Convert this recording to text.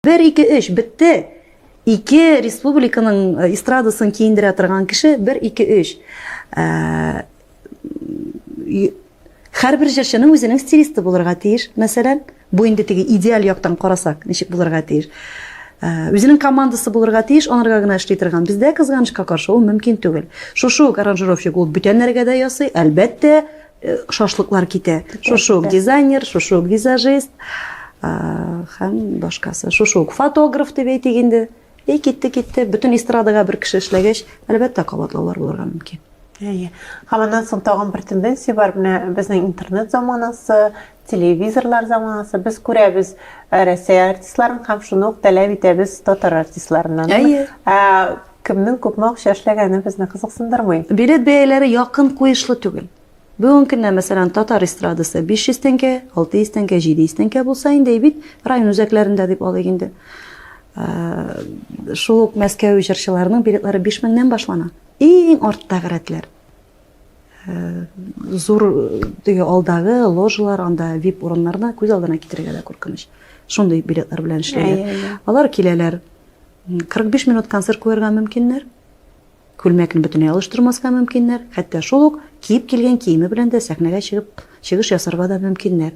Бер, ике, өч, бетте. Ике республиканың э, эстрадасын киендерә торган кеше, бер, ике, өч. Э, һәрбер җырчының үзенең стилисты булырга тиеш, мәсәлән. Бу инде теге идеаль яктан карасак, ничек булырга тиеш. Э, үзенең командасы булырга тиеш, анарга гына эшли торган. Бездә кызганычка каршы ул мөмкин түгел. Шушы ук аранжировщик ул бүтәннәргә дә ясый, әлбәттә, Э, шашлыклар китә. Шушы ук дизайнер, шушы ук визажист һәм башкасы. Шушы ук фотограф дип әйтик инде. И китте, китте. Бөтен эстрадага бер кеше эшләгәч, әлбәттә, кабатлаулар булырга мөмкин. Әйе. Һәм аннан соң тагын бер тенденция бар. Менә безнең интернет заманасы, телевизорлар заманасы. Без күрәбез э, Рәсәй артистларын һәм шуны ук таләп итәбез татар артистларыннан. Әйе. Ә, кемнең күпме акча эшләгәне безне кызыксындырмый. Билет бәяләре якын куешлы түгел. Бүгенге көндә, мәсәлән, татар эстрадасы 500 тәңкә, 600 тәңкә, 700 тәңкә булса инде, бит район үзәкләрендә дип алыйк инде. Э, шул ук Мәскәү җырчыларының билетлары 5000-нән башлана. Иң арттагы рәтләр. Э, зур теге алдагы ложалар, анда VIP урыннарны күз алдына китерергә дә куркыныч. Шундый билетлар белән эшлиләр. Алар киләләр. 45 минут концерт куярга мөмкиннәр. Күлмәкне бөтенләй алыштырмаска мөмкиннәр, хәтта шул ук киеп килгән киеме белән дә сәхнәгә чыгып чыгыш ясарга да мөмкиннәр.